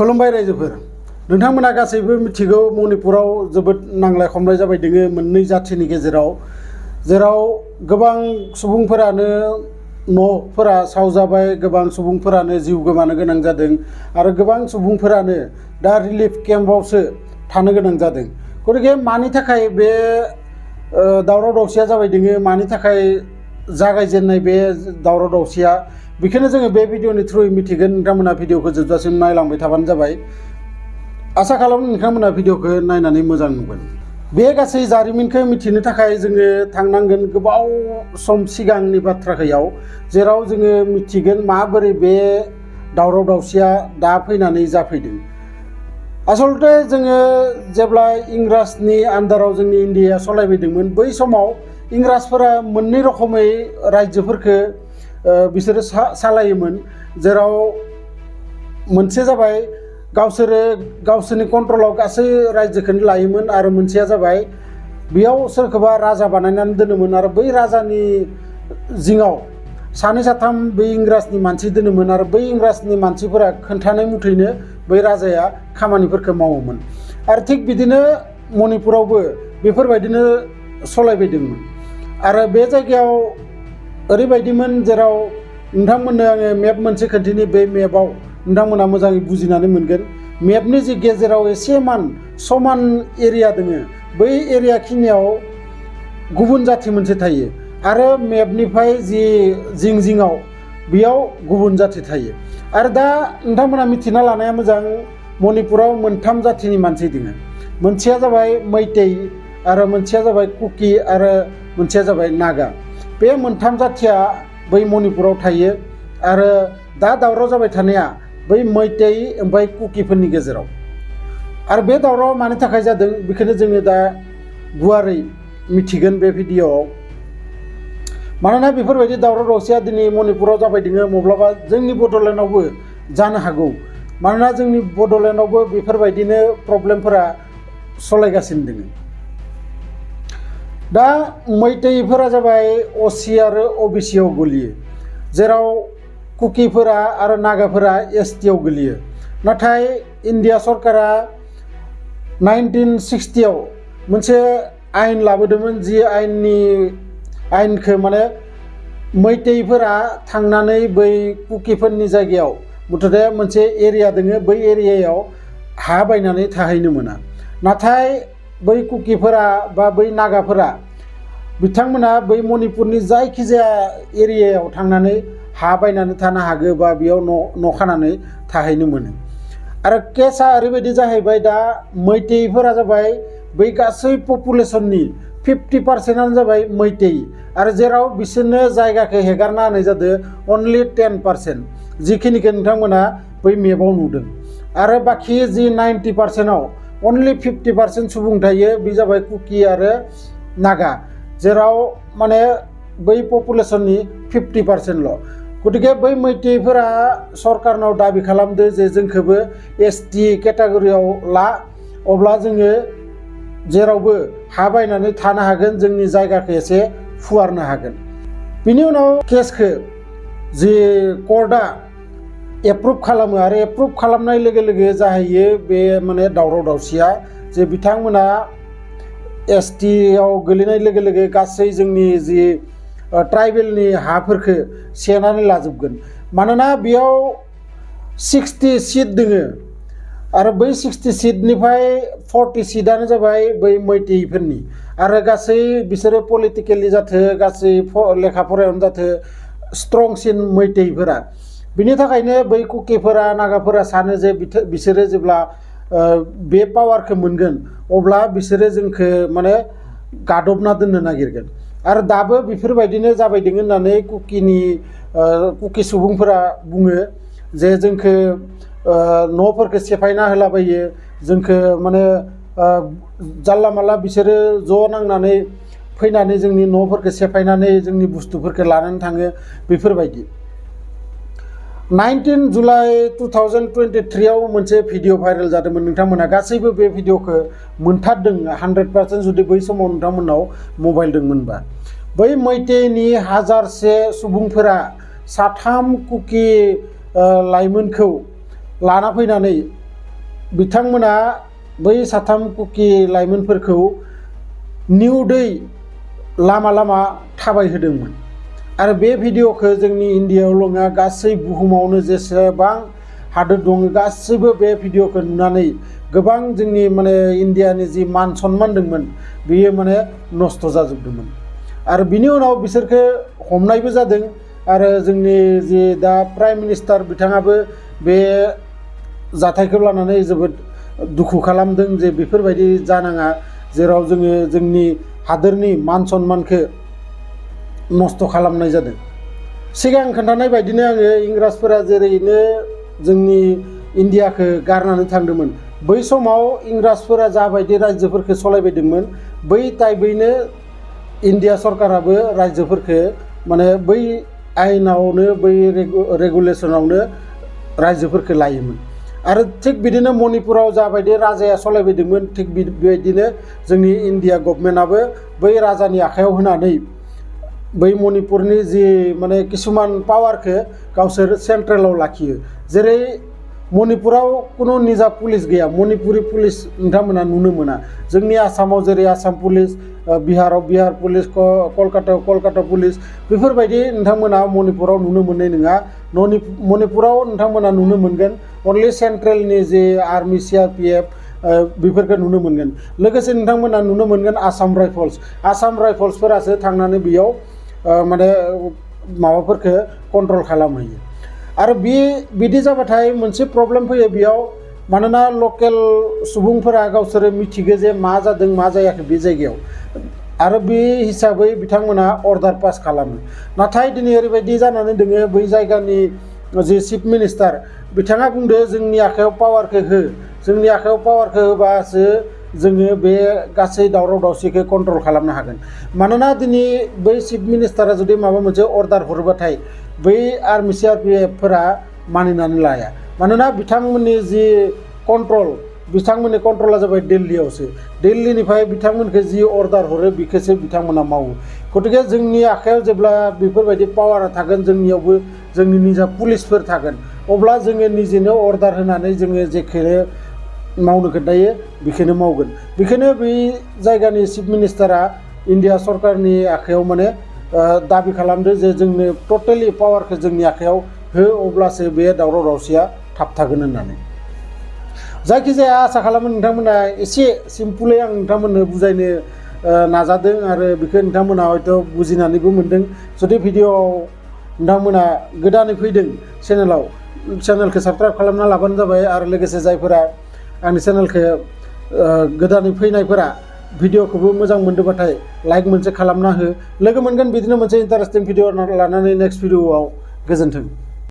खुलुमबाय रायजोफोर नोंथांमोना गासैबो मिथिगौ मणिपुराव जोबोद नांलाय खमलाय जाबाय दोङो मोननै जाथिनि गेजेराव जेराव गोबां सुबुंफोरानो न'फोरा सावजाबाय गोबां सुबुंफोरानो जिउ गोमानो गोनां जादों आरो गोबां सुबुंफोरानो दा रिलिफ केम्पआवसो थानो गोनां जादों गतिके मानि थाखाय बे दावराव दावसिया जाबाय दोङो मानि थाखाय जागायजेननाय बे दावराव दावसिया बेखौनो जोङो बे भिडिअनि थ्रुयै मिथिगोन नोंथांमोना भिडिअखौ जोबजासिम नायलांबाय थाबानो जाबाय आसा खालामो नोंथांमोना भिडिअखौ नायनानै मोजां नुगोन बे गासै जारिमिनखौ मिथिनो थाखाय जोङो थांनांगोन गोबाव सम सिगांनि बाथ्राखौयाव जेराव जोङो मिथिगोन माबोरै बे दावराव दावसिया दा फैनानै जाफैदों आसलते जोङो जेब्ला इंराजनि आन्दाराव जोंनि इन्डियाया सलायबायदोंमोन बै समाव इंराजफोरा मोननै रोखोमै रायजोफोरखौ बिसोरो सालायोमोन जेराव मोनसे जाबाय गावसोरो गावसोरनि कन्ट्रलाव गासै रायजोखौनो लायोमोन आरो मोनसेया जाबाय बेयाव सोरखौबा राजा बानायनानै दोनोमोन आरो बै राजानि जिङाव सानै साथाम बै इंराजनि मानसि दोनोमोन आरो बै इंराजनि मानसिफोरा खोन्थानाय मथैनो बै राजाया खामानिफोरखौ मावोमोन आरो थिग बिदिनो मणिपुरावबो बेफोरबायदिनो सलायबायदोंमोन आरो बे जायगायाव ओरैबायदिमोन जेराव नोंथांमोननो आङो मेप मोनसे खोन्थिनि बे मेपआव नोंथांमोना मोजाङै बुजिनानै मोनगोन मेपनि जि गेजेराव एसेमान समान एरिया दोङो बै एरिया खिनियाव गुबुन जाथि मोनसे थायो आरो मेपनिफ्राय जि जिं जिङाव बेयाव गुबुन जाथि थायो आरो दा नोंथांमोना मिथिना लानाया मोजां मणिपुराव मोनथाम जाथिनि मानसि दोङो मोनसेया जाबाय मैतै आरो मोनसेया जाबाय कुकी आरो मोनसेया जाबाय नागा बे मोनथाम जाथिया बै मणिपुराव थायो आरो दा दावराव जाबाय थानाया बै मैतै ओमफ्राय कुकीफोरनि गेजेराव आरो बे दावराव मानि थाखाय जादों बेखौनो जोङो दा गुवारै मिथिगोन बे भिडिअआव मानोना बेफोरबायदि दावराव दावसिया दिनै मणिपुराव जाबाय दोङो माब्लाबा जोंनि बड'लेण्डआवबो जानो हागौ मानोना जोंनि बड'लेण्डआवबो बेफोरबायदिनो प्रब्लेमफोरा सलायगासिनो दोङो दा मैतैफोरा जाबाय असी आरो अबिसियाव गोलैयो जेराव कुकीफोरा आरो नागाफोरा एसटियाव गोलैयो नाथाय इन्डिया सरकारा 1960आव मोनसे आयेन लाबोदोंमोन जि आयेनखौ माने मैतैफोरा थांनानै बै कुकीफोरनि जायगायाव मुथते मोनसे एरिया दोङो बै एरियायाव हा बायनानै थाहैनो मोना नाथाय बै कुकीफोरा बा बै नागाफोरा बिथांमोना बै मणिपुरनि जायखिजाया एरियायाव थांनानै हा बायनानै थानो हागौ बा बेयाव न' खानानै थाहैनो मोनो आरो केसा ओरैबायदि जाहैबाय दा मैतैफोरा जाबाय बै गासै पपुलेसननि 50% जाबाय मैतै आरो जेराव बिसोरनो जायगाखौ हेगारना होनाय जादों अनलि 10% जिखिनिखौ नोंथांमोना बै मेपआव नुदों आरो बाखि जि 90%आव अनलि 50% सुबुं थायो बे जाबाय कुकी आरो नागा जेराव माने बै पपुलेसननि 50%ल' गतिके बै मैतैफोरा सरकारनाव दाबि खालामदो जे जोंखौबो एसटि केटेगरियाव ला अब्ला जोङो जेरावबो हा बायनानै थानो हागोन जोंनि जायगाखौ एसे फुवारनो हागोन बिनि उनाव केसखौ जि कर्टआ एप्रुभ खालामो आरो एप्रुभ खालामनाय लोगो लोगो जाहैयो बे माने दावराव दावसिया जे बिथांमोना एसटिआव गोलैनाय लोगो लोगो गासै जोंनि जि ट्राइबेलनि हाफोरखौ सेनानै लाजोबगोन मानोना बेयाव 60 सिट दोङो आरो बै 60 सिटनिफ्राय 40 सिटआनो जाबाय बै मैतैफोरनि आरो गासै बिसोरो पलिटिकेलि जाथो गासै लेखा फरायावनो जाथो स्ट्रंसिन मैतैफोरा बिनि थाखायनो बै कुकीफोरा नागाफोरा सानो जे बिसोरो जेब्ला बे पावारखौ मोनगोन अब्ला बिसोरो जोंखौ माने गादबना दोननो नागिरगोन आरो दाबो बेफोरबायदिनो जाबाय दोङो होननानै कुकी सुबुंफोरा बुङो जे जोंखौ न'फोरखौ सेफायना होलाबायो जोंखौ माने जानला मानला बिसोरो ज' नांनानै फैनानै जोंनि न'फोरखौ सेफायनानै जोंनि बुस्थुफोरखौ लानानै थाङो बेफोरबायदि 19 जुलाइ 2023आव मोनसे भिडिअ भाइरेल जादोंमोन नोंथांमोना गासैबो बे भिडिअखौ मोनथारदों 100% जुदि बै समाव नोंथांमोनाव मबाइल दंमोनबा बै मैतैनि हाजारसे सुबुंफोरा साथाम कुकी लाइमोनखौ लाना फैनानै बिथांमोना बै साथाम कुकि लाइमोनफोरखौ निउदै लामा लामा थाबायहोदोंमोन आरो बे भिडिअखौ जोंनि इन्डियायावल' नङा गासै बुहुमावनो जेसेबां हादोर दङ गासैबो बे भिडिअखौ नुनानै गोबां जोंनि माने इन्डियानि जि मान सन्मान दंमोन बेयो माने नस्थ' जाजोबदोंमोन आरो बिनि उनाव बिसोरखौ हमनायबो जादों आरो जोंनि जि दा प्राइम मिनिस्टार बिथाङाबो बे जाथायखौ लानानै जोबोद दुखु खालामदों जे बेफोरबायदि जानाङा जेराव जोङो जोंनि हादोरनि मान सन्मानखौ नस्थ' खालामनाय जादों। सिगां खोन्थानाय बायदिनो आङो इंराजफोरा जेरैनो जोंनि इन्डियाखौ गारनानै थांदोंमोन बै समाव इंराजफोरा जाबायदि रायजोफोरखौ सालायबायदोंमोन बै टाइपैनो इन्डिया सरकाराबो रायजोफोरखौ माने बै आयेनावनो बै रेगुलेसनावनो रायजोफोरखौ लायोमोन आरो थिग बिदिनो मणिपुराव जाबायदि राजाया सालायबायदोंमोन थिग बेबायदिनो जोंनि इन्डिया गभर्नमेन्टआबो बै राजानि आखायाव होनानै बै मणिपुरनि जि माने किसुमान पावारखौ गावसोर सेन्ट्रेलाव लाखियो जेरै मणिपुराव कुनु निजा पुलिस गैया मणिपुरि पुलिस नोंथांमोना नुनो मोना जोंनि आसामाव जेरै आसाम पुलिस बिहाराव बिहार पुलिस कलकातायाव कलकाता पुलिस बेफोरबायदि नोंथांमोना मणिपुराव नुनो मोननाय नङा मणिपुराव नोंथांमोना नुनो मोनगोन अनलि सेन्ट्रेलनि जे आर्मि CRPF बेफोरखौ नुनो मोनगोन लोगोसे नोंथांमोना नुनो मोनगोन आसाम राइफल्सफोरासो थांनानै बेयाव माने माबाफोरखौ कन्ट्रल खालामहैयो आरो बिदि जाबाथाय मोनसे प्रब्लेम फैयो बेयाव मानोना लकेल सुबुंफोरा गावसोरो मिथिगो जे मा जादों मा जायाखै बे जायगायाव आरो बे हिसाबै बिथांमोना अर्डार पास खालामो नाथाय दिनै ओरैबायदि जानानै दङ बै जायगानि जि चिफ मिनिस्टार बिथाङा बुंदो जोंनि आखायाव पावारखौ हो जोंनि आखायाव पावारखौ होबासो जोङो बे गासै दावराव दावसिखौ कन्ट्रल खालामनो हागोन मानोना दिनै बै चिफ मिनिस्टारा जुदि माबा मोनसे अर्डार हरोबाथाय बै आर्मि CRPFफोरा मानिनानै लाया मानोना बिथांमोननि जि बिथांमोननि कन्ट्रला जाबाय दिल्लीयावसो दिल्लीनिफ्राय बिथांमोनखौ जि अर्डार हरो बेखौसो बिथांमोना मावो गतिके जोंनि आखायाव जेब्ला बेफोरबायदि पावारा थागोन जोंनियावबो जोंनि निजा पुलिसफोर थागोन अब्ला जोङो निजेनो अर्डार होनानै जोङो जेखौनो मावनो खोन्थायो बेखौनो मावगोन बेखौनो बै जायगानि चिफ मिनिस्टारा इन्डिया सरकारनि आखायाव माने दाबि खालामदो जे जोंनो टटेलि पावारखौ जोंनि आखायाव हो अब्लासो बे दावराव दावसिया थाबथागोन होननानै जायखिजाया आसा खालामो नोंथांमोना एसे सिम्पलै आं नोंथांमोननो बुजायनो नाजादों आरो बेखौ नोंथांमोना हयथ' बुजिनानैबो मोनदों जुदि भिडिअआव नोंथांमोना गोदानै फैदों चेनेलखौ साबस्क्राइब खालामना लाबानो जाबाय आरो लोगोसे जायफोरा आंनि चेनेलखौ गोदानै फैनायफोरा भिडिअखौबो मोजां मोनदोंबाथाय लाइक मोनसे खालामना हो लोगो मोनगोन बिदिनो मोनसे इन्टारेस्टिं भिडिअ लानानै नेक्स्ट भिडिअआव गोजोन्थों।